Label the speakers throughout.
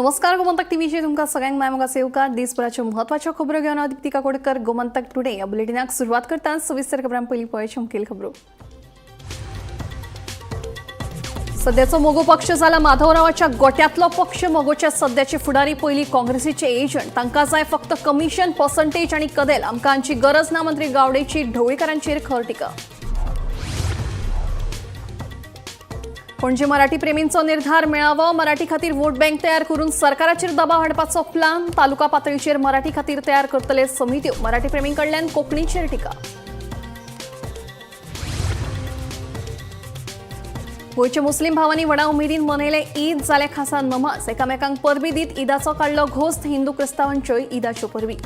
Speaker 1: नमस्कार, गोमंतक टीव्हीचेर तुमकां सगळ्यांक माय येवकार. दिसभराच्यो म्हत्वाच्यो खबरो घेवन हांव दीप्ती काकोडकर. गोमंतक टुडे ह्या बुलेटिनाक सुरवात करता. सविस्तर खबरां. पयलीं पळय मुखेल खबरो. सध्याचो मगो पक्ष जाला माधवरावाच्या गोट्यांतलो पक्ष. मगोचे सध्याचे फुडारी पयलीं काँग्रेसीचे एजंट. तांकां जाय फक्त कमिशन, पर्संटेज आनी कदेल. आमकां हांची गरज ना. मंत्री गावडेची ढवळीकारांचेर खर टिका. पणजे मराठी प्रेमींचो निर्धार मेळावो. मराठी खातीर वोट बँक तयार करून सरकाराचेर दबाव हाडपाचो प्लान. तालुका पातळीचेर मराठी खातीर तयार करतले समित्यो. मराठी प्रेमीं कडल्यान कोंकणीचेर टिका. गोंयच्या मुस्लीम भावांनी व्हडा उमेदीन मनयले ईद. जाले खासा नमाज. एकामेकांक परबी दीत ईदाचो काडलो घोस्त. हिंदू क्रिस्तावांच्योय ईदाच्यो परबी.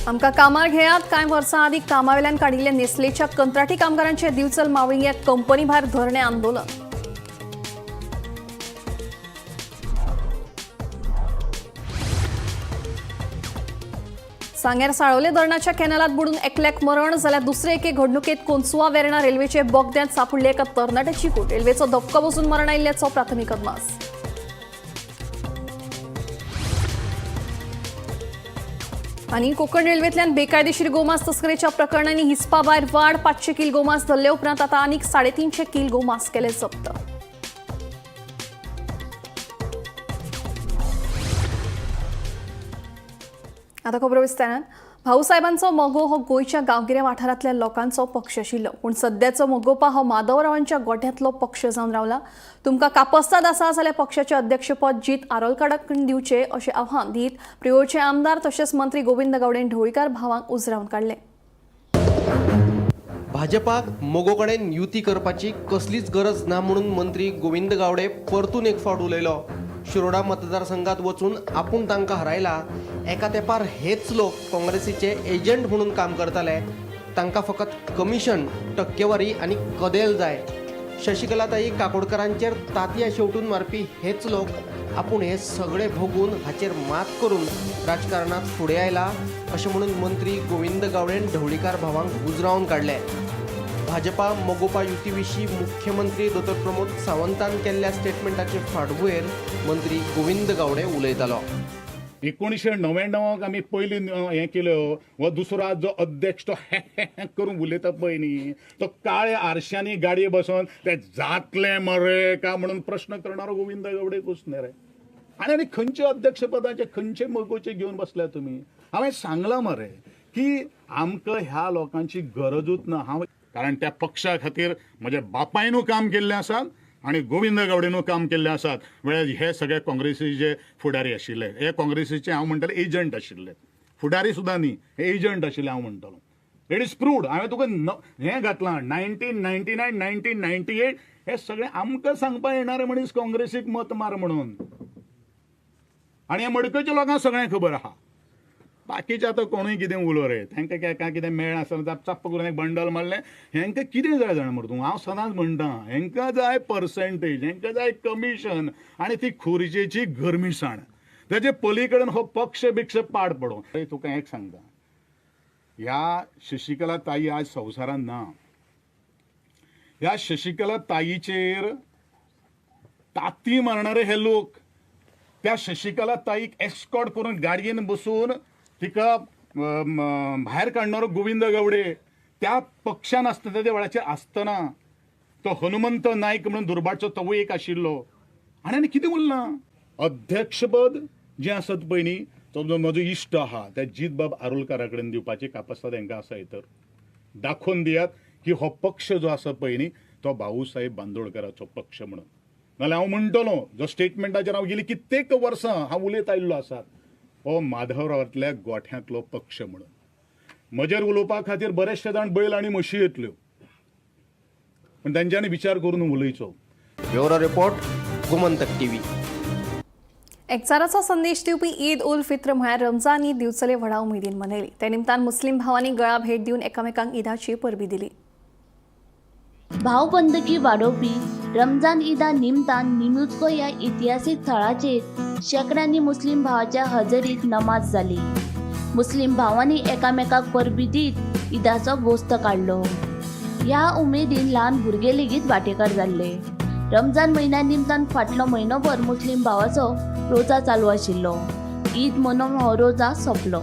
Speaker 1: आमकां कामार घेयात. कांय वर्सां आदीं कामावेल्यान काडिल्ले नेस्लेच्या कंत्राटी कामगारांचे दिवचल मावळिंग कंपनी भायर धरणें आंदोलन. सांग्यार साळोले धरणाच्या कॅनलात बुडून एकल्याक मरण जाल्यार दुसरे एके घडणुकेत कोन्सुआ वेर्णा रेल्वेचे बोगद्यांत सापडले एका तरणाट्याची कूड. रेल्वेचो धपको बसून मरण आयिल्ल्याचो प्राथमीक अदमास. आनी कोकण रेल्वेंतल्यान बेकायदेशीर गोमांस तस्करीच्या प्रकरणांनी हिसपा भायर वाड. 500 कील गोमांस धरले उपरांत आता आनीक 350 कील गोमांस केले जप्त. आता खबरो विस्तारान. भाऊसाहेबांचो मगो हो गोंयच्या गांवगिऱ्या वाठारांतल्या लोकांचो पक्ष आशिल्लो, पूण सद्याचो मगोपा हो माधवरावांच्या गोठ्यांतलो पक्ष जावन रावला. तुमकां कापस्ताद आसा जाल्यार पक्षाचे अध्यक्षपद जीत आरोलकाराक दिवचें अशें आव्हान दीत प्रियोळचे आमदार तशेंच मंत्री गोविंद गावडे ढवळीकार भावांक उजरावन काडले.
Speaker 2: भाजपाक मगो कडेन युती करपाची कसलीच गरज ना म्हणून मंत्री गोविंद गावडे परतून एक फावट उलयलो. शिरोडा मतदारसंघात वचून आपूण तांकां हरायला. एका तेंपार हेच लोक काँग्रेसीचे एजंट म्हणून काम करताले. तांकां फकत कमिशन, टक्केवारी आनी कदेल जाय. शशिकलाताई काकोडकरांचेर तांतयां शेवटून मारपी हेच लोक आपूण हे सगळे भोगून हाचेर मात करून राजकारणात फुडें आयला अशें म्हणून मंत्री गोविंद गावडेन ढवळीकार भावांक उजरावन काडले. भाजपा मगोपा युती विशीं मुख्यमंत्री दोतोर प्रमोद सावंतान केल्ल्या स्टेटमेंटाचे फाटभुंयेर मंत्री गोविंद गावडे उलयतालो.
Speaker 3: 1999 आमी पयलीं हें केल्यो. हो दुसरो आज जो अध्यक्ष तो हे करून उलयता पळय न्ही, तो काळ्या आरशांनी गाडये बसोन ते जातले मरे का म्हणून प्रश्न करणारो गोविंद गावडे कुसने रे. आनी आनी खंयचे अध्यक्षपदाचे खंयचे मगोचे घेवन बसल्या तुमी? हांवें सांगलां मरे की आमकां ह्या लोकांची गरजूच ना. हांव कारण त्या पक्षा खातीर म्हज्या बापायनू काम केल्लें आसा आनी गोविंद गावडेनू काम केल्लें आसात. वेळार हे सगळे काँग्रेसीचे फुडारी आशिल्ले, हे काँग्रेसीचे हांव म्हणटलें एजंट आशिल्ले, फुडारी सुद्दां न्ही, हे एजंट आशिल्ले हांव म्हणटलो. It is proved. हांवें तुका हें घातलां 1999 1998 हे सगळें आमकां सांगपा येणारे मनीस काँग्रेसीक मत मार म्हणून. आनी हे मडकयच्या लोकांक सगळें खबर आहा. बाकीचे आतां कोणूय कितें उलो रे, तांकां काय कितें मेळ्ळें आसतना चाप्प करून एक बंडल मारलें. हेंकां कितें जाय जाणा मरे तूं? हांव सदांच म्हणटा, हेंकां जाय पर्संटेज, हेंकां जाय कमिशन आनी ती खुर्चेची गरमीसाण. तेजे पली कडेन हो पक्ष बिक्ष पाड पडूं. तुका एक सांगता, ह्या शशिकला ताई आज संवसारांत ना. ह्या शशिकला ताईचेर ताती मारणारे हे लोक त्या शशिकला ताईक एस्कॉर्ट करून गाडयेन बसून तिका भायर काडणारो गोविंद गावडे त्या पक्षान आसतना, त्या वेळाचेर आसतना तो हनुमंत नायक म्हणून दुर्बाटचो तोवूय एक आशिल्लो. आनी आनी कितें उरलां? अध्यक्षपद जें आसत पळय न्ही, तो जो म्हजो इश्ट आहा त्या जीतबाब आरोलकारा कडेन दिवपाची कापस्ताद हांकां आसा. तर दाखोवन दियात की हो पक्ष जो आसा पळय न्ही, तो भाऊसाहेब बांदोडकराचो पक्ष म्हणून. नाल्यार हांव म्हणटलो, जो स्टेटमेंटाचेर हांव गेली कित्येक वर्सां हांव उलयत आयिल्लो आसा, हो माधवरावांतल्या गोठ्यांतलो पक्ष म्हणून. म्हजेर उलोवपा खातीर बरेचशे जाण बैल आनी म्हशी येतल्यो, पूण तेंच्यांनी विचार करून उलयचो.
Speaker 2: Bureau report, Gomantak TV.
Speaker 1: एकचाराचो संदेश दिवपी ईद उल फित्र म्हळ्यार रमजान ईद दिवचले व्हडा उमेदीन मनयली. त्या निमतान मुस्लीम भावांनी गळा भेट दिवन एकामेकांक ईदाची परबी दिली.
Speaker 4: भावबंदकी वाडोवपी रमजान ईदा निमतान निमुजको ह्या इतिहासीक थळाचेर शेंकड्यांनी मुस्लीम भावाच्या हजेरीत नमाज जाली. मुस्लीम भावांनी एकामेकाक परबी दीत ईदाचो गोस्त काडलो. ह्या उमेदीन ल्हान भुरगे लेगीत वांटेकार जाल्ले. रमजान म्हयन्या निमतान फाटलो म्हयनोभर मुस्लीम भावाचो रोजा चालू आशिल्लो. ईद मनोवन हो रोजा सोंपलो.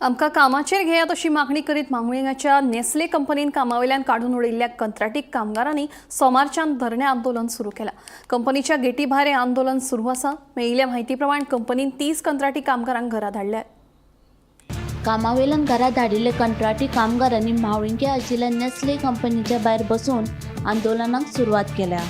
Speaker 1: आमकां कामाचेर घेयात अशी मागणी करीत मांगुळ्याच्या नेस्ले कंपनीन कामावेल्यान काडून उडयिल्ल्या कंत्राटी कामगारांनी सोमारच्यान धरणें आंदोलन सुरू केलां. कंपनीच्या गेटी भायर हें आंदोलन सुरू आसा. मेळिल्ल्या म्हायती प्रमाण कंपनीन 30 कंत्राटी कामगारांक घरा धाडल्यात.
Speaker 4: कामावेल्यान घरा धाडिल्ले कंत्राटी कामगारांनी म्हावळिंगे आशिल्ल्या नेस्ले कंपनीच्या भायर बसून आंदोलनाक सुरवात केल्या.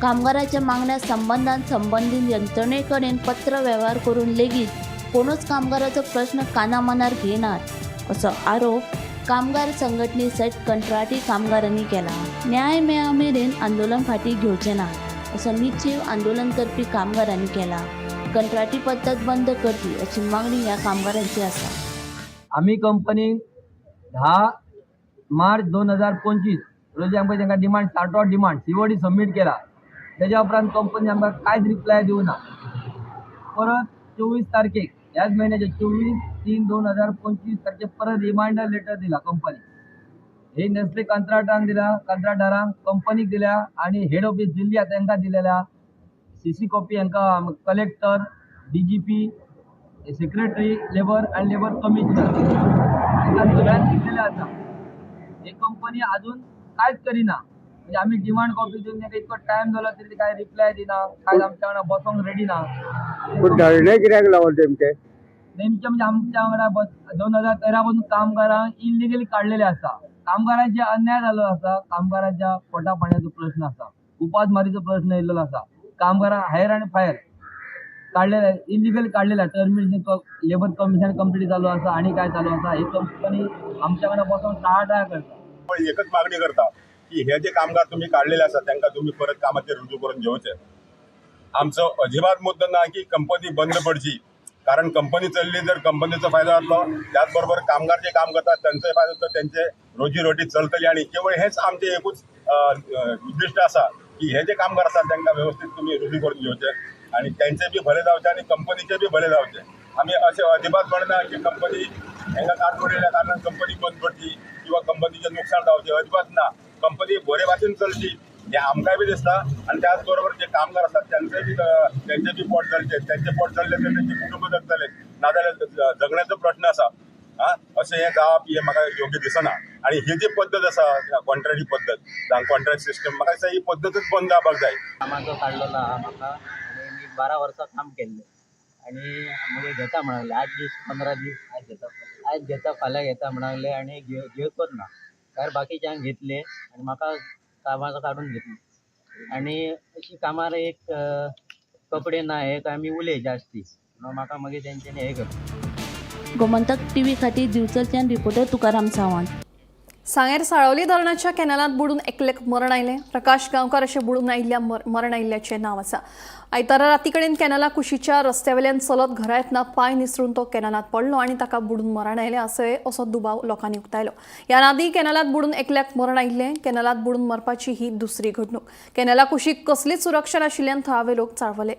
Speaker 4: कामगाराच्या मागण्या संबंदान संबंदीत यंत्रणे कडेन पत्र वेव्हार करून लेगीत कोणूच कामगाराचो प्रश्न कानामनार घेनात असो आरोप कामगार संघटने सयत कंत्राटी कामगारांनी केला. न्याय मेळा मेरेन आंदोलन फाटीं घेवचे ना असो निश्चेव आंदोलन करपी कामगारांनी केला. कंत्राटी पद्दत बंद करची अशी मागणी ह्या कामगारांची आसा.
Speaker 5: आमी कंपनीक 10 मार्च 2025 रोजी आमकां तांकां डिमांड साठो डिमांड सीओडी सबमीट केला. तेज्या उपरांत कंपनी आमकां कांयच रिप्लाय दिवना. परत 24 तारखेक ह्याच म्हयन्याचे 24/3/2025 तारखेक परत रिमायंडर लेटर दिला कंपनी. हे नेस्ले कंत्राटांक दिला, कंत्राटदारांक कंपनीक दिल्या आनी हेड ऑफिस दिल्ली आसा तांकां दिलेल्या. सीसी कॉपी हांकां collector, DGP, secretary labour आनी लेबर कमिशनर हांकां सगळ्यांक दिल्लेले आसा. ही कंपनी अजून कांयच करिना. म्हणजे आमी डिमांड कॉपी दिवन तांकां इतको टायम जालो तरी काय रिप्लाय दिना, कांय आमच्या वांगडा बसोंक रेडी ना.
Speaker 6: पूण धरणे कित्याक लागून तेमचे
Speaker 5: नेमके म्हणजे आमच्या वांगडा बस 2013 पासून कामगारांक इलिगली काडलेले आसा. कामगारांचे अन्याय जाल्लो आसा. कामगारांच्या पोटा पाण्याचो प्रश्न आसा, उपासमारीचो प्रश्न येयल्लो आसा. कामगारांक हायर आनी फायर काडलेले, इलिगल काडलेले, टर्मिनेशन लेबर कमिशन कंप्लीट चालू आसा आनी काय चालू आसा. ही कंपनी आमच्या वांगडा बसोन टाळाटाळ करता.
Speaker 7: एकच मागणी करता की हे जे कामगार तुम्ही काडलेले आसा तांकां तुम्ही परत कामाचेर रुजू करून घेवचे. आमचो अजिबात मुद्दो ना की कंपनी बंद पडची कारण कंपनी चल्ली जर कंपनीचो फायदो जातलो, त्याच बरोबर कामगार जे काम करतात तांचोय फायदो जातलो, त्यांचे रोजी रोटी चलतली. आणि केवळ हेच आमचें एकूच उद्दिश्ट आसा की हे जे कामगार आसात तांकां वेवस्थीत तुमी रुजू करून घेवचे आणि त्यांचे बी भले जावचे आणि कंपनीचे बी भले जावचे. आमी अशें अजिबात म्हणना की कंपनी हेंका काडून उडयल्या कारणान कंपनी बंद पडची किंवा कंपनीचें नुकसान जावचें, अजिबात ना. कंपनी बरे भाशेन चलची हें आमकांय बी दिसता आनी त्याच बरोबर जे कामगार आसात तेंचे बी पोट चलचें, तेंचें पोट चल्लें तर तेंचें कुटुंब जगतलें, नाजाल्यार जगण्याचो प्रश्न आसा. आं, अशें हें जावप हें म्हाका योग्य दिसना. आनी ही जी पद्दत आसा कॉन्ट्रॅक्ट पद्दत, जावं कॉन्ट्रॅक्ट सिस्टम, म्हाका दिसता ही पद्दतूच बंद जावपाक जाय.
Speaker 8: कामाचो काडलेलो आहा म्हाका आनी मी 12 वर्सां काम केल्लें आनी मागीर घेता म्हणले 8 दीस 15 दीस आयज घेता फाल्यां घेता म्हणले आनी घेवकच ना. कारण बाकीच्यांक घेतले आनी म्हाका कामाचो काडून घेतले. आनी अशी कामार एक कपडे ना हे काय आमी उलय जास्ती म्हणून म्हाका मागीर तेंच्यांनी हें केलें.
Speaker 4: गोमंतक टीव्ही खातीर दिवचलच्यान रिपोर्टर तुकाराम सावंत.
Speaker 1: सांगेर साळवली धरणाच्या कॅनलांत बुडून एकल्याक मरण आयलें. प्रकाश गांवकार अशें बुडून आयिल्ल्या मरण आयिल्ल्याचें नांव आसा. आयतारा राती कडेन कॅनला कुशीच्या रस्त्या वयल्यान चलत घरा येतना पांय निसरून तो कॅनलांत पडलो आनी ताका बुडून मरण आयलें अशें असो दुबाव लोकांनी उक्तायलो. ह्या आदीं कॅनलांत बुडून एकल्याक मरण आयिल्लें. कॅनलांत बुडून मरपाची ही दुसरी घडणूक. कॅनला कुशीक कसलीच सुरक्षा नाशिल्ल्यान थळावे लोक चाळवले.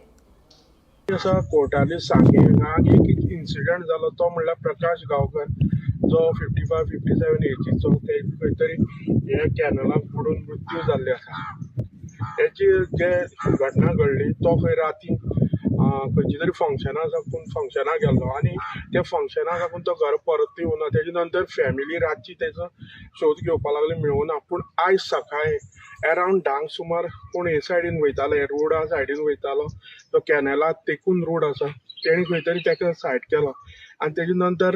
Speaker 9: आसा कोर्टाली सांगे हांगा एक इन्सिडंट जालो तो म्हणल्यार प्रकाश गांवकर जो 55-57 एजीचो ते खंय तरी हे कॅनलाक बुडून मृत्यू जाल्ले आसा. हेची जे घटना घडली तो खंय राती खंयची तरी फंक्शना साकून फंक्शनाक गेल्लो आनी त्या फंक्शना साकून तो घर परत येवना. तेजे नंतर फॅमिली रातची तेजो शोध घेवपाक लागली, मेळुना. पूण आयज सकाळी अरावंड 10 सुमार कोण हे सायडीन वयताले, रोडा सायडीन वयतालो, तो कॅनला तेकून रोड आसा, तेणी खंय तरी तेका सायड केलो आनी तेजे नंतर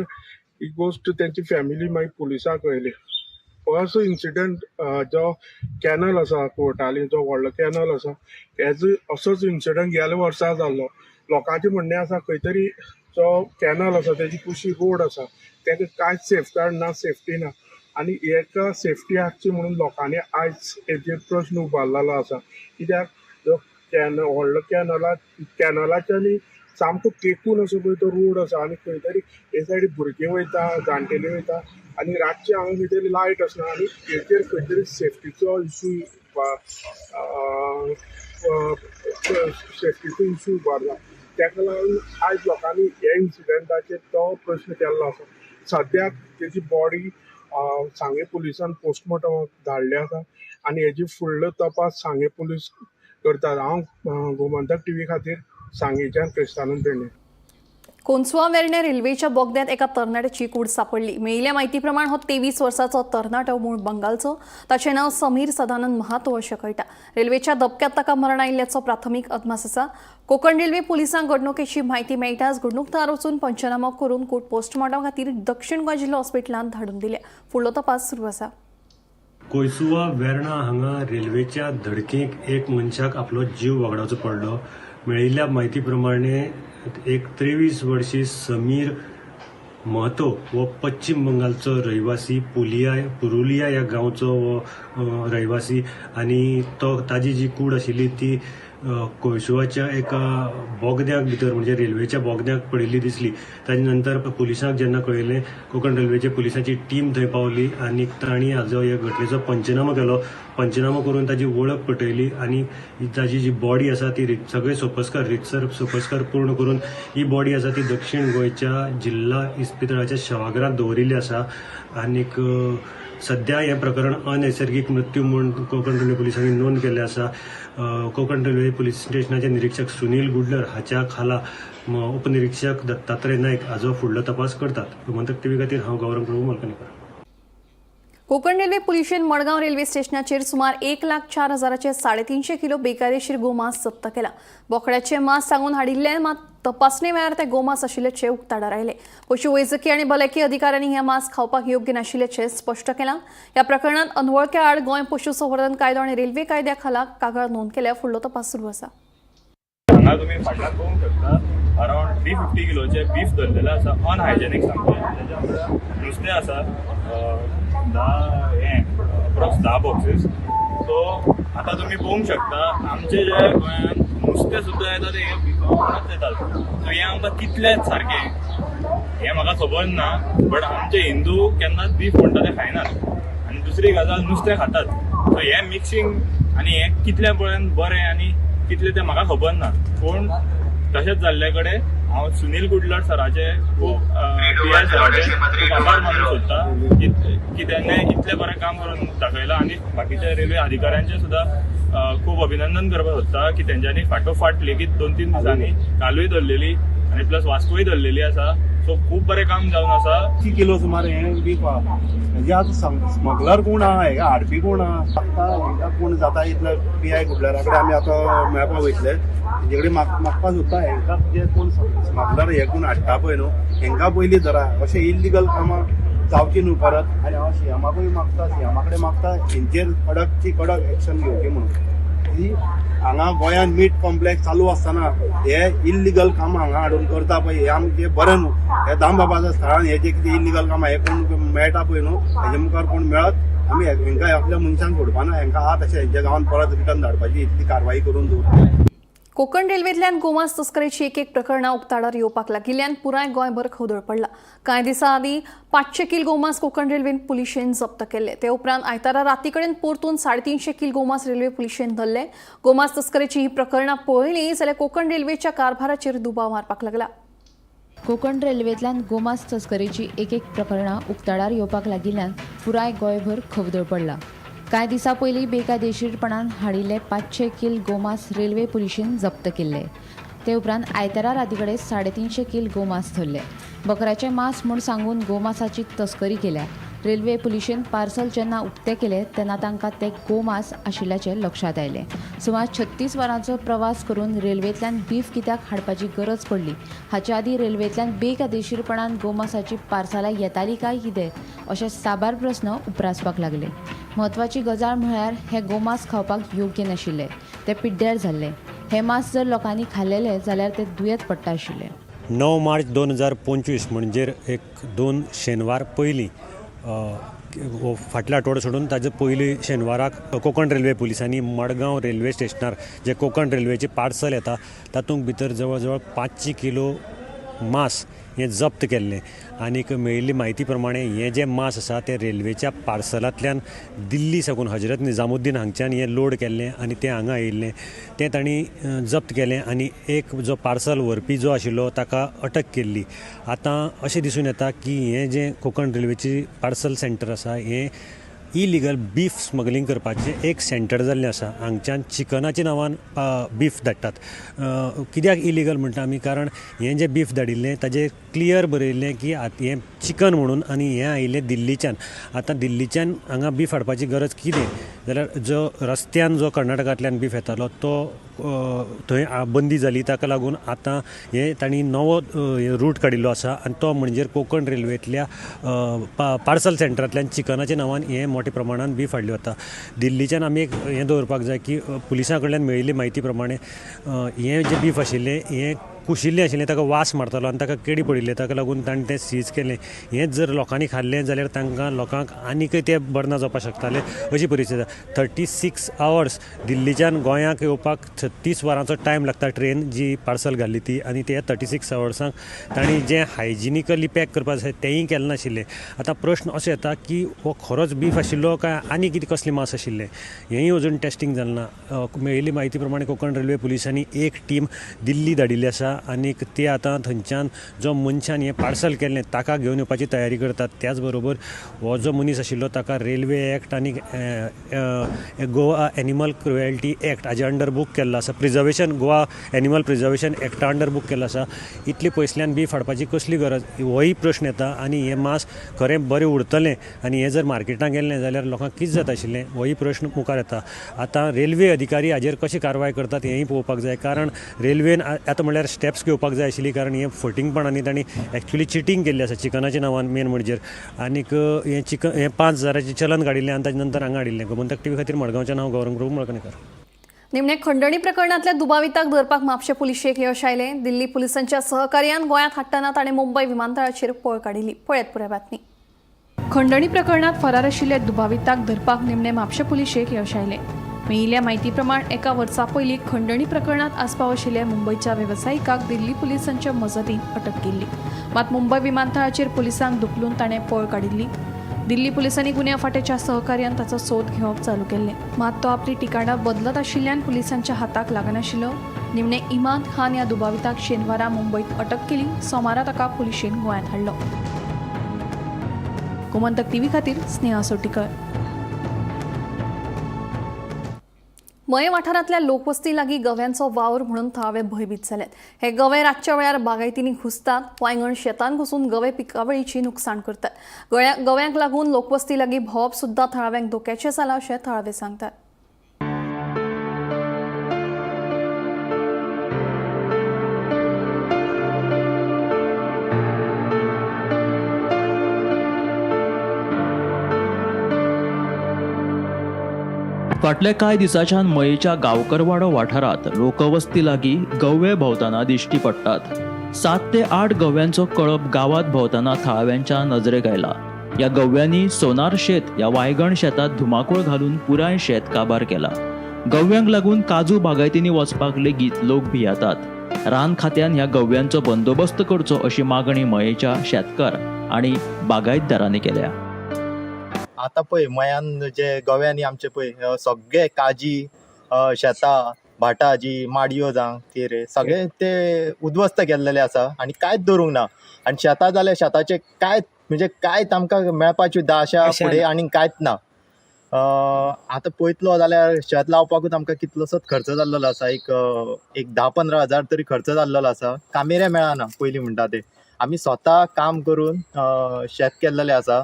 Speaker 9: ही गोश्ट तेंची फॅमिली मागीर पुलिसांक कळयली. हो असो इन्सिडंट जो कॅनल आसा कोर्टाली, जो व्हडलो कॅनल आसा, हेजो असोच इन्सिडंट गेल्या वर्सा जाल्लो. लोकांचें म्हणणें आसा खंय तरी जो कॅनल आसा तेजी कुशी रोड आसा तेका कांयच सेफगार्ड ना, सेफ्टी ना आनी हेका सेफ्टी आसची म्हणून लोकांनी आयज हेजेर प्रश्न उबारलेलो आसा. कित्याक जो कॅनल व्हडलो कॅनलाच्या न्ही सामको तेकून असो पळय तो रोड आसा आनी खंय तरी हे सायडीन भुरगीं वयता, जाणटेली वयता आनी रातचे हांगा खंय तरी लायट आसना आनी हेचेर खंय तरी सेफ्टीचो इशू उबारला. तेका लागून आयज लोकांनी ह्या इन्सिडंटाचेर तो प्रश्न केल्लो आसा. सद्याक तेजी बॉडी सांगे पुलिसान पोस्टमॉर्टमाक धाडली आसा आनी हेजी फुडलो तपास सांगे पुलीस करतात. हांव गोमंतक टीव्ही खातीर सांगेच्यान क्रिस्तानंद पेडणे.
Speaker 1: कोनसुआ वेर्णे रेल्वेच्या बोगद्यांत एका तरणाट्याची कूड सापडली. मेळिल्ल्या म्हायती प्रमाण हो 23 वर्सांचो तरणाटो मूळ बंगालचो. ताचें नांव समीर सदानंद महातो अशें कळटा. रेल्वेच्या धपक्यांत ताका मरण आयिल्ल्याचो प्राथमीक अदमास आसा. कोकण रेल्वे पुलिसांक घडणुकेची म्हायती मेळटाच घडणूक थळार वचून पंचनामो करून कूड पोस्टमॉर्टम खातीर दक्षिण गोंय जिल्लो हॉस्पिटलांत धाडून दिल्या. फुडलो तपास सुरू आसा.
Speaker 10: कोयसुवा वेर्णा हांगा रेल्वेच्या धडकेक एक मनशाक आपलो जीव वगडावचो पडलो. मेळिल्ल्या म्हायती प्रमाणे एक 23 वर्सी समीर महतो हो पश्चिम बंगालचो रहिवासी, पुरुलिया ह्या गांवचो हो रहिवासी आनी तो ताजी जी कूड आशिल्ली ती कोयसुवाच्या एका बोगद्याक भितर म्हणजे रेल्वेच्या बोगद्याक पडिल्ली दिसली. ताजे नंतर पुलिसांक जेन्ना कळयलें, कोकण रेल्वेच्या पुलिसांची टीम थंय पावली आनी तांणी हाजो ह्या घटनेचो पंचनामो केलो. पंचनामो करून ताजी वळख पटयली आनी ताजी जी बॉडी आसा ती सगळे सोपस्कार रितसर सोपस्कार पूर्ण करून ही बॉडी आसा ती दक्षिण गोंयच्या जिल्हा इस्पितळाच्या शवागरांत दवरिल्ली आसा. आनीक सद्या हें प्रकरण अनैसर्गीक मृत्यू म्हूण कोकण रेल्वे पुलिसांनी नोंद केल्लें आसा. कोकण रेल्वे पुलीस स्टेशनाचे निरीक्षक सुनील गुडलर हाच्या खाला उपनिरीक्षक दत्तात्रय नायक हाजो फुडलो तपास करतात. गोमंतक टीव्ही खातीर हांव गौरव प्रभू मलकणकर.
Speaker 1: कोकण रेल्वे पुलिशेन मडगांव रेल्वे स्टेशनाचेर सुमार 1,04,000 350 किलो बेकायदेशीर गोमांस जप्त केला. बोकड्याचे मांस सांगून हाडिल्ले मात तपासणे वेळार ते गोमांस आशिल्ल्याचे उक्ताडार आयले. पशुवैजकी आनी भलायकी अधिकाऱ्यांनी हे मांस खावपाक योग्य नाशिल्ल्याचे स्पश्ट केलां. ह्या प्रकरणात अनवळख्या आड गोंय पशुसंवर्धन कायदो आनी रेल्वे कायद्या खाला कागाळ नोंद केल्या. फुडलो तपास सुरू आसा.
Speaker 11: हांगा तुमी फाटल्यान पळोवंक शकता अरावंड 350 किलोचे बीफ धरलेले आसा, अनहायजेनीक सामकें. तेच्या वांगडा नुस्तें आसा 10 हें अप्रॉक्स 10 बॉक्सीस. सो आतां तुमी पळोवंक शकता आमचे जे गोंयांत नुस्तें सुद्दां येता तें हे बिफा वांगडाच येतात. सो हें आमकां कितलें सारकें हें म्हाका खबर ना, बट आमचे हिंदू केन्नाच बीफ म्हणटा ते खायनात आनी दुसरी गजाल नुस्तें खातात. सो हें मिक्सिंग आनी हें कितलें पर्यंत बरें आनी कितलें तें म्हाका खबर ना. पूण तशेंच जाल्ले कडेन हांव सुनील कुडलर सराचे खूब पी I सराचे खूब आभार मानूंक सोदता की तेणें इतलें बरें काम करून दाखयलां आनी बाकीच्या रेल्वे अधिकाऱ्यांचें सुद्दां खूब अभिनंदन करपाक सोदता की तेंच्यांनी फाटोफाट लेगीत 2-3 दिसांनी कालूय धरलेली आनी प्लस वास्कोय धरलेली आसा. सो खूब बरें काम जावन आसा.
Speaker 12: 80 किलो सुमार हें बीफ आहा. म्हणजे आतां स्मगलर कोण आहा, हेका हाडपी कोण आहा, आतां हेंकां कोण जाता इतले पी I कुडलरा कडेन आमी आतां मेळपाक वयतले, तेंचे कडेन मागपाक सोदता. हेंकां जे कोण स्मगलर हे कोण हाडटा पळय न्हू, हेंकां पयलीं धरा. अशें इल्लिगल कामां जावची न्हू परत. आनी हांव सीएमाकूय मागता, सीएमा कडेन मागता, हेंचेर कडकची कडक एक्शन घेवची म्हणून की हांगा गोंयांत मीट कॉम्प्लेक्स चालू आसतना हे इल्लिगल कामां हांगा हाडून करता पळय, हे आमचें बरें न्हू. हे दामबाबाच्या स्थळान हे जे कितें इल्लिगल कामां हे कोण मेळटा पळय न्हू, हेजे मुखार कोण मेळत आमी हेंकां आपल्या मनशांक सोडपाना. हेंकां आहा तशें हेंच्या गांवांत परत रिटर्न धाडपाची इतली कारवाई करून दवरता.
Speaker 1: कोकण रेल्वेंतल्यान गोमांस तस्करीची एक एक प्रकरणां उक्ताडार येवपाक लागिल्ल्यान पुराय गोंयभर खवदळ पडला. कांय दिसां आदीं 500 कील गोमांस कोकण रेल्वेन पुलिशेन जप्त केल्ले. ते उपरांत आयतारा राती कडेन परतून 350 कील गोमांस रेल्वे पुलिशेन धरले. गोमांस तस्करीची ही प्रकरणां पळयली जाल्यार कोकण रेल्वेच्या कारभाराचेर दुबाव मारपाक लागला.
Speaker 13: कोकण रेल्वेंतल्यान गोमांस तस्करीची एक एक प्रकरणां उक्ताडार येवपाक लागिल्ल्यान पुराय गोंयभर खवदळ पडला. कांय दिसां पयलीं बेकायदेशीरपणान हाडिल्ले 500 कील गोमांस रेल्वे पुलिशेन जप्त केल्ले. ते उपरांत आयतारा राती कडेन 350 कील गोमांस धरले. बकऱ्याचें मांस म्हूण सांगून गोमांसाची तस्करी केल्या. रेल्वे पुलिशेन पार्सल जेन्ना उक्तें केलें तेन्ना तांकां तें गोमांस आशिल्ल्याचें लक्षांत आयलें. सुमार 36 वरांचो प्रवास करून रेल्वेंतल्यान बीफ कित्याक हाडपाची गरज पडली, हाचे आदीं रेल्वेंतल्यान बेकायदेशीरपणान गोमांसाची पार्सलां येतालीं काय कितें, अशे साबार प्रस्न उप्रासपाक लागले. म्हत्वाची गजाल म्हळ्यार हें गोमांस खावपाक योग्य नाशिल्लें. तें पिड्ड्यार जाल्लें. हें मांस जर लोकांनी खाल्लेलें जाल्यार ते दुयेंत पडटा आशिल्ले.
Speaker 10: 9 मार्च 2025 म्हणजे एक दोन शेनवार पयलीं, फाटल्या आठवडो सोडून ताजे पयलीं शेनवाराक कोंकण रेल्वे पुलिसांनी मडगांव रेल्वे स्टेशनार जे कोंकण रेल्वेचे पार्सल येता तातूंत भितर जवळ जवळ 500 किलो मांस हें जप्त केल्लें. आनीक मेळिल्ली म्हायती प्रमाणे हें जें मांस आसा तें रेल्वेच्या पार्सलांतल्यान दिल्ली साकून हजरत निजामुद्दीन हांगच्यान हें लोड केल्लें आनी तें हांगा आयिल्लें. तें तांणी जप्त केलें आनी एक जो पार्सल व्हरपी जो आशिल्लो ताका अटक केल्ली. आतां अशें दिसून येता की हें जें कोंकण रेल्वेची पार्सल सेंटर आसा, हें इलिगल बीफ स्मगलींग करपाचें एक सेंटर जाल्लें आसा. हांगच्यान चिकनाच्या नांवान बीफ धाडटात. कित्याक इलिगल म्हणटा आमी? कारण हें जें बीफ धाडिल्लें ताजेर क्लियर बरयल्लें की हें चिकन म्हणून आनी हें आयिल्लें दिल्लीच्यान. आतां दिल्लीच्यान हांगा बीफ हाडपाची गरज कितें जाल्यार जो रस्त्यान जो कर्नाटकांतल्यान बीफ येतालो तो थंय बंदी जाली. ताका लागून आतां हें तांणी नवो रूट काडिल्लो आसा आनी तो म्हणजे कोंकण रेल्वेंतल्या पार्सल सेंटरांतल्यान चिकनाच्या नांवान हें मोठ्या प्रमाणान बीफ हाडलें वता दिल्लीच्यान. आमी एक हें दवरपाक जाय की पुलिसां कडल्यान मेळिल्ली म्हायती प्रमाणे हें जें बीफ आशिल्लें हें कुशिल्लें आशिल्लें. ताका वास मारतालो आनी ताका किडी पडिल्ले. ताका लागून ताणें तें सीज केलें. हेंच जर लोकांनी खाल्लें जाल्यार तांकां लोकांक आनीकय तें बरें ना जावपाक शकतालें, अशी परिस्थिती आसा. 36 आवर्स दिल्लीच्यान गोंयाक येवपाक 36 वरांचो टायम लागता ट्रेन जी पार्सल घाल्ली ती. आनी ते 36 आवर्सांक तांणी जें हायजिनिकली पॅक करपाक जाय तेंय केलें नाशिल्लें. आतां प्रश्न असो येता की हो खरोच बीफ आशिल्लो काय आनी कितें कसलें मांस आशिल्लें, हेंय अजून टेस्टींग जालें ना. मेळिल्ली म्हायती प्रमाणे कोंकण रेल्वे पुलिसांनी एक टीम दिल्ली धाडिल्ली आसा आनीक ते आतां थंयच्यान जो मनशान हें पार्सल केल्लें ताका घेवन येवपाची तयारी करतात. त्याच बरोबर हो जो मनीस आशिल्लो ताका रेल्वे एक्ट आनी गोवा एनिमल क्रुएल्टी एक्ट हाजे अंडर बूक केल्लो आसा. प्रिजर्वेशन गोवा एनिमल प्रिजर्वेशन एक्टा अंडर बूक केल्लो आसा. इतले पयसल्यान बीफ हाडपाची कसली गरज, होय प्रश्न येता. आनी हें मांस खरें बरें उरतलें आनी हें जर मार्केटांत गेल्लें जाल्यार लोकांक कितें जाता आशिल्लें, होय प्रश्न मुखार येता. आतां रेल्वे अधिकारी हाजेर कशी कारवाय करतात हेंय पळोवपाक जाय. कारण रेल्वेन आतां म्हणल्यार स्टेप्स घेवपाक जाय आशिल्ली, कारण हें फटींगपणांनी तांणी एक्चुली चिटींग केल्ली आसा चिकनाच्या नांवान मेन म्हणजे. आनीक हें चिकन हें 5,000चें चलन काडिल्लें आनी ताजे नंतर हांगा हाडिल्लें. गोमंतक टीव्ही खातीर मडगांवच्यान हांव गौरंग प्रभू मळकणेकर.
Speaker 1: निमणे खंडणी प्रकरणातल्या दुबाविताक धरपाक म्हापशें पुलिशेक यश आयलें. दिल्ली पुलिसांच्या सहकार्यान गोंयांत हाडटना ताणें मुंबय विमानतळाचेर पळ काडिल्ली. पळयात पुराय बातमी. खंडणी प्रकरणात फरार आशिल्ल्या दुबाविताक धरपाक निमणे म्हापशें पुलिशेक यश आयलें. मेळिल्ल्या म्हायती प्रमाण एका वर्सा पयलीं खंडणी प्रकरणांत आस्पाव आशिल्ल्या मुंबयच्या वेवसायिकाक दिल्ली पुलिसांच्या मजतीन अटक केल्ली. मात मुंबय विमानतळाचेर पुलिसांक धुकलून ताणें पळ काडिल्ली. दिल्ली पुलिसांनी गुन्यांव फांट्याच्या सहकार्यान ताचो सोद घेवप चालू केल्लें. मात तो आपली ठिकाणां बदलत आशिल्ल्यान पुलिसांच्या हाताक लागनाशिल्लो. निमणे इमाद खान ह्या दुबाविताक शेनवारा मुंबयत अटक केली. सोमारा ताका पुलिशेन गोंयांत हाडलो. गोमंतक टीव्ही खातीर स्नेहा सोटीकर. मये वाठारांतल्या लोकवस्ती लागीं गव्यांचो वावर म्हणून थळावे भंयभीत जाल्यात. हे गवे रातच्या वेळार बागायतींनी घुसतात, वांयगण शेतांत घुसून गवे पिकावळीची नुकसाण करतात. गव्यांक लागून लोकवस्ती लागीं भोंवप सुद्दां थळाव्यांक धोक्याचें जालां अशें थळावे सांगतात.
Speaker 14: फाटल्या कांय दिसांच्यान मयेच्या गांवकरवाडो वाठारांत लोकवस्ती लागीं गवे भोंवतना दिश्टी पडटात. 7 ते 8 गव्यांचो कळप गांवांत भोंवतना थळाव्यांच्या नजरेक आयला. ह्या गव्यांनी सोनार शेत ह्या वायगण शेतांत धुमाकूळ घालून पुराय शेत काबार केला. गव्यांक लागून काजू बागायतींनी वचपाक लेगीत लोक भियेतात. रान खात्यान ह्या गव्यांचो बंदोबस्त करचो अशी मागणी मयेच्या शेतकार आनी बागायतदारांनी केल्या.
Speaker 15: आतां पळय मयान जे गव्यांनी आमचे पळय सगळे काजी, शेतां, भाटां जी माडयो जावं कितें सगळे ते उद्ध्वस्त केल्लेले आसा आनी कांयच दवरूंक ना. आनी शेतां जाल्यार शेताचें कांयच म्हणजे कांयच आमकां मेळपाची आशा फुडें आनी कांयच ना. आतां पळयतलो जाल्यार शेत लावपाकूच आमकां कितलोसोच खर्च जाल्लो आसा. एक एक 10-15 हजार तरी खर्च जाल्लो आसा. कामेऱ्यां मेळना पयलीं म्हणटा ते आमी स्वता काम करून शेत केल्लेलें आसा.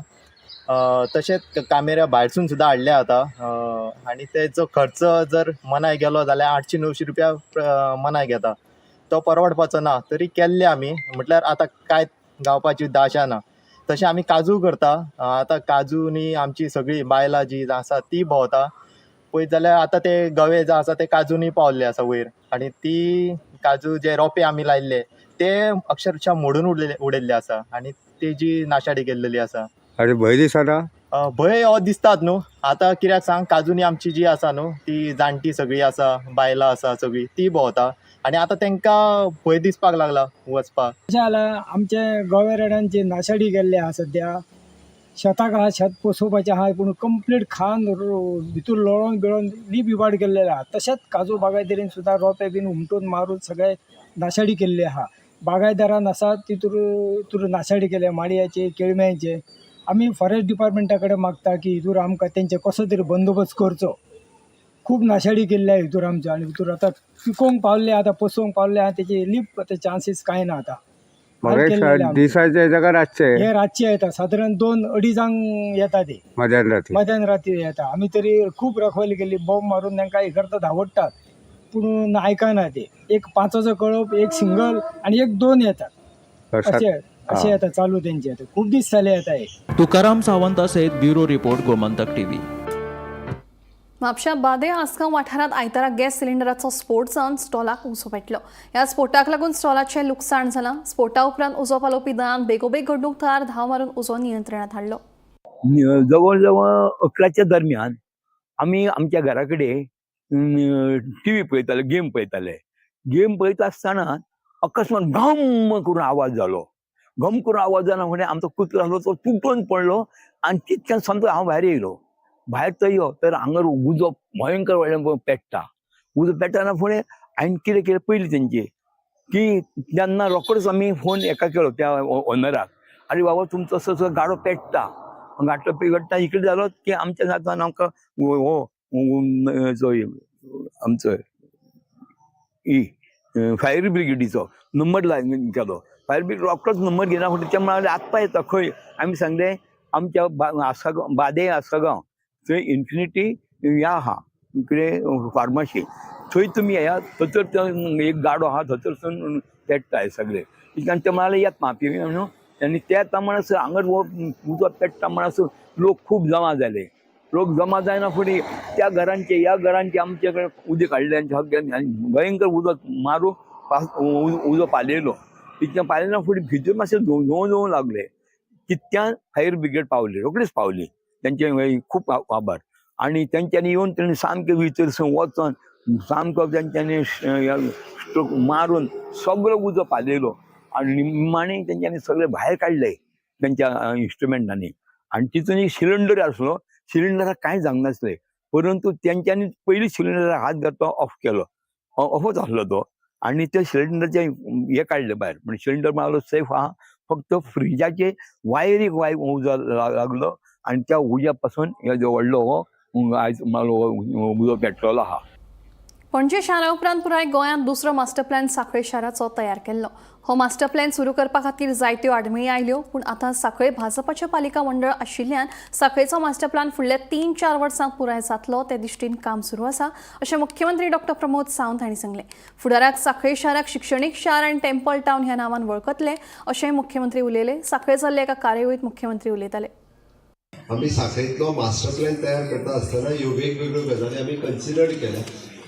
Speaker 15: तशेंच कामेऱ्या भायरसून सुद्दां हाडल्या आतां आनी तेचो खर्च जर मनाय गेलो जाल्यार 800-900 रुपया मनाय घेता, तो परवडपाचो ना. तरी केल्ले आमी, म्हटल्यार आतां कांय गावपाची दाशा ना. तशें आमी काजू करता. आतां काजूनी आमची सगळीं बायलां जी आसा ती भोंवता. पळयत जाल्यार आतां ते गवे जे आसा ते काजूनी पावल्ले आसा वयर आनी ती काजू जे रोंपे आमी लायल्ले ते अक्षरशा मोडून उडयल्ले आसा आनी तेजी नाशाडी केल्लेली आसा.
Speaker 6: अरे भंय दिसना?
Speaker 15: भंय हो दिसतात न्हू. आतां कित्याक सांग, काजूनी आमची जी आसा न्हू ती जाणटी सगळी आसा, बायलां आसा सगळी, ती भोंवता आनी आतां तांकां भंय दिसपाक लागला वचपाक.
Speaker 16: अशें जालां आमचे गवे रेड्यांची नाशाडी केल्ली आसा सद्या. शेताक आहा, शेत पोसोवपाचें आहा, पूण कंप्लीट खान भितूर लोळोन बिळोन लीप इबाड केल्लें आहा. तशेंच काजू बागायतरीन सुद्दां रोंपे बीन हुमटून मारून सगळे नाशाडी केल्ली आहा. बागायतदारान आसा तितूर नाशाडी केल्या, माडयाचे, केळम्यांचे. आमी फॉरेस्ट डिपार्टमेंटा कडेन मागता की हितूर आमकां तेंचे कसो तरी बंदोबस्त करचो. खूब नाशाडी केल्ली आहा हितूर आमचे आनी हितूर आतां पिकोवंक पावल्ले, आतां पोसोवंक पावल्ले आहा, तेची लीप आतां चान्सीस कांय ना. आतां
Speaker 6: दिसाचे येता काय रातचे?
Speaker 16: हे रातचे येता, सादारण 2-2.5 येता ते,
Speaker 6: मध्यान राती.
Speaker 16: मध्यान राती येता. आमी तरी खूब रखवाली केली, बॉम्ब मारून तांकां हे करता, धांवडटात, पूण आयकना ते. एक 5चो कळप, एक सिंगल आनी एक 2 येतात, अशें अशें येता चालू तेंचे. आतां खूब दीस जाले येता हे.
Speaker 14: तुकाराम सावंता सयत ब्युरो रिपोर्ट, गोमंतक टीव्ही.
Speaker 1: म्हापश्या बादे आसगांव वाठारांत आयतारा गॅस सिलिंडराचो स्फोट जावन स्टॉलाक उजो पेटलो. ह्या स्फोटाक लागून स्टॉलाचें लुकसाण जालां. स्फोटा उपरांत उजो पालोवपी दळान बेगोबेग घडणूक थळार धांव मारून उजो नियंत्रणांत हाडलो.
Speaker 17: जवळ जवळ 11च्या दरम्यान आमी आमच्या घरा कडेन टी व्ही पळयताले, गेम पळयताले. गेम पळयता आसतना अकस्मात घम करून आवाज जालो. घम करून आवाज जालो म्हणजे आमचो कुत्रो आसलो तो तुटून पडलो आनी तितक्यान सामको हांव भायर येयलो. भायर तो यो तर हांगर उजो भयंकर व्हडलो पेट्टा. उजो पेट्टाना फुडें हांवें कितें केलें पयलीं तेंची की तेन्ना रोकडोच आमी फोन एका केलो त्या ओनराक, आरे बाबा तुमचो असो असो गाडो पेट्टा, गाडो पेट्टा इकडे जालो की आमच्या जाता आमकां हो आमचो ई फायर ब्रिगेडीचो नंबर केलो. फायर ब्रिगेड रोकडोच नंबर घेना फुडें ते म्हणाले आत्तां येता खंय. आमी सांगलें आमच्या आसगांव, बादे आसगांव थंय इन्फिनिटी ह्या आहा कितें फार्माशी, थंय तुमी येयात, थंयसर एक गाडो आहा थंयसरसून पेट्टा हे सगळे. इतल्यान ते म्हणाले येत मापी म्हणून. आनी त्या म्हणसर हांगा उजो पेट्टा म्हणसर लोक खूब जमा जाले. लोक जमा जायना फुडें त्या घरांचे ह्या घरांचे आमचे कडेन उदक हाडलें आनी भयंकर उदक मारून उजो पालयलो. तितल्यान पालयना फुडें भितर मातशें धुंव धुंव लागले. तितक्यान फायर ब्रिगेड पावली, रोखडीच पावली. तेंचे खूब आभार. आनी तेंच्यांनी येवन तेणी सामकें भितर वचोन सामको तेंच्यांनी स्ट्रोक मारून सगळो उजो पालयलो आनी निमाणें तेंच्यांनी सगळें भायर काडले तेंच्या इन्स्ट्रुमेंटांनी. आनी तितून एक सिलिंडर आसलो, सिलिंडराक कांय जावंक नासलें, परंतु तेंच्यांनी पयलीं सिलिंडराक हात घातलो, ऑफ केलो, ऑफच आसलो तो. आनी त्या सिलिंडराचें हें काडलें भायर, म्हणजे सिलिंडर मारलो सेफ आहा, फक्त फ्रिजाचे वायरीक उजो लागलो आनी त्या उज्या पासून जो व्हडलो हो आयज उजो पेटलेलो आहा.
Speaker 1: पणजे शारा उपरांत पुराय गोंयांत दुसरो मास्टर प्लॅन सांखळे शाराचो तयार केल्लो. हो मास्टर प्लॅन सुरू करपा खातीर जायत्यो आडमेळी आयल्यो, पूण आतां सांखळे भाजपाचें पालिका मंडळ आशिल्ल्यान सांखळेचो मास्टर प्लॅन फुडल्या 3-4 वर्सांत पुराय जातलो ते दृश्टीन काम सुरू आसा अशें मुख्यमंत्री डॉक्टर प्रमोद सावंत हांणी सांगलें. फुडाराक सांखळे शाराक शिक्षणीक शार आनी टेम्पल टावन ह्या नांवान वळखतले अशें मुख्यमंत्री उलयले. सांखळे जाल्ल्या एका कार्यावळींत मुख्यमंत्री उलयताले.
Speaker 18: आमी सांखळेंतलो मास्टर प्लॅन तयार करता आसतना ह्यो वेगवेगळ्यो गजाली आमी कन्सिडर केल्या.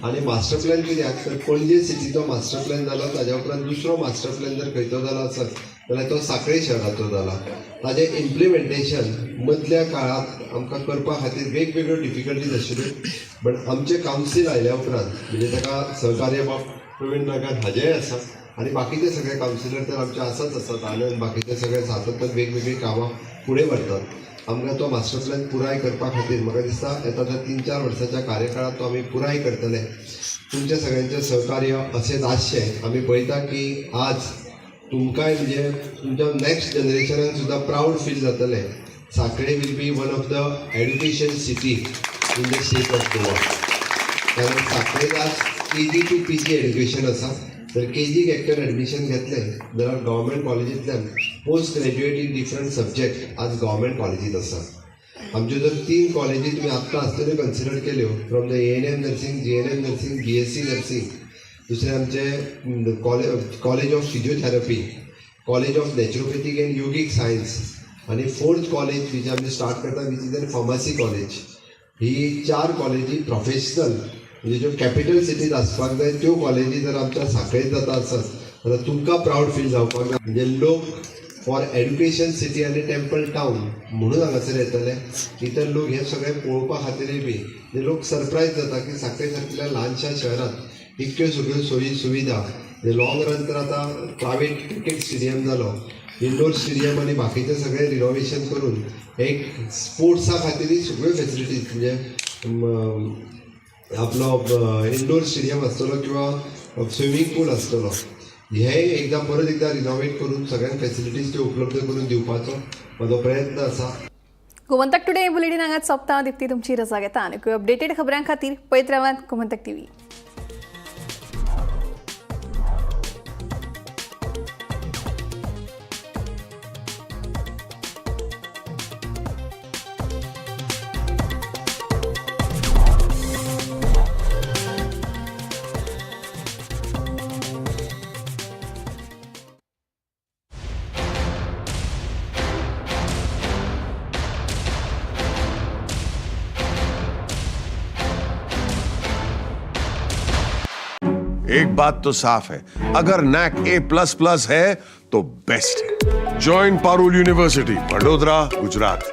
Speaker 18: आनी मास्टर प्लॅन कित्याक तर पणजे सिटीचो मास्टर प्लॅन जालो, ताज्या उपरांत दुसरो मास्टर प्लॅन जर खंयचो जालो आसत जाल्यार तो सांखळे शहराचो जाला. ताजें इम्प्लिमेंटेशन मदल्या काळांत आमकां करपा खातीर वेगवेगळ्यो डिफिकल्टीज आशिल्ल्यो, बट आमचें कावन्सील आयल्या उपरांत म्हणजे ताका सहकार्य बाब प्रवीण नागान हाजेय आसा आनी बाकीचे सगळे कावन्सिलर तर आमचे आसाच आसात, आनंद बाकीचे सगळे सातत्यान वेगवेगळीं कामां फुडें व्हरतात. आमकां तो मास्टर प्लॅन पुराय करपा खातीर म्हाका दिसता येता त्या 3-4 वर्साच्या कार्यकाळांत तो आमी पुराय करतले. तुमच्या सगळ्यांचें सहकार्य अशेंच आसचें. आमी पळयता की आज तुमकांय म्हणजे तुमच्या नॅक्स्ट जनरेशनाक सुद्दां प्रावड फील जातलें. Sanquelim will be one of the education city in the state of Goa. कारण सांखळेन आज KG to PG education आसा. तर केजीक एकट्यान एडमिशन घेतलें जाल्यार गव्हर्मेंट कॉलेजींतल्यान post graduate in different subject आज गव्हर्मेंट कॉलेजींत आसा. आमच्यो जर 3 कॉलेजी तुमी आत्तां आसतल्यो कन्सिडर केल्यो, from the ANM nursing, GNM nursing, BSc nursing, दुसरें आमचें college of physiotherapy, college of naturopathic and yogic science, आनी फोर्थ कॉलेज which आमी स्टार्ट करता which is an pharmacy college. ही 4 कॉलेजी प्रोफेशनल म्हणजे ज्यो कॅपिटल सिटीत आसपाक जाय त्यो कॉलेजी जर आमच्या सांखळेंत जाता आसत जाल्यार तुमकां प्रावड फील जावपाक जाय. म्हणजे लोक फॉर एड्युकेशन सिटी आनी टेम्पल टावन म्हणून हांगासर येतले. इतर लोक हे सगळें पळोवपा खातीरय बी म्हणजे लोक सरप्रायज जाता की सांखळे सारकिल्ल्या ल्हानशा शहरांत इतक्यो सगळ्यो सोयी सुविधा. म्हणजे लॉंग रन तर आतां प्रायवेट क्रिकेट स्टेडियम जालो, इंडोर स्टेडियम आनी बाकीचें सगळें रिनोवेशन करून एक स्पोर्ट्सा खातीरय सगळ्यो फेसिलिटीज म्हणजे आपलो इंडोर स्टेडियम आसतलो किंवा स्विमींग पूल आसतलो, हे एकदां परत एकदां रिनोवेट करून सगळ्यांक फेसिलिटीज त्यो उपलब्ध करून दिवपाचो म्हजो प्रयत्न आसा.
Speaker 1: गोमंतक टुडे बुलेटीन हांगाच सोंपता. दिप्ती तुमची रजा घेता आनी अपडेटेड खबरां खातीर पळयत रावात गोमंतक टीव्ही.
Speaker 19: एक बात तो साफ है, अगर नैक A++ है तो बेस्ट है। Join Parul university, Vadodara, Gujarat.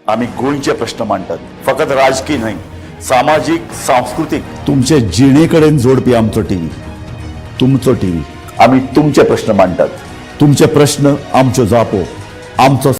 Speaker 20: आमी गोंयचे प्रश्न मांडटात, फकत राजकीय न्हय, सामाजीक, सांस्कृतीक, तुमचे जिणे कडेन जोडपी आमचो टीव्ही, तुमचो टीव्ही। आमी तुमचे प्रश्न मांडटात, तुमचे प्रश्न आमच्यो जापो, आमचो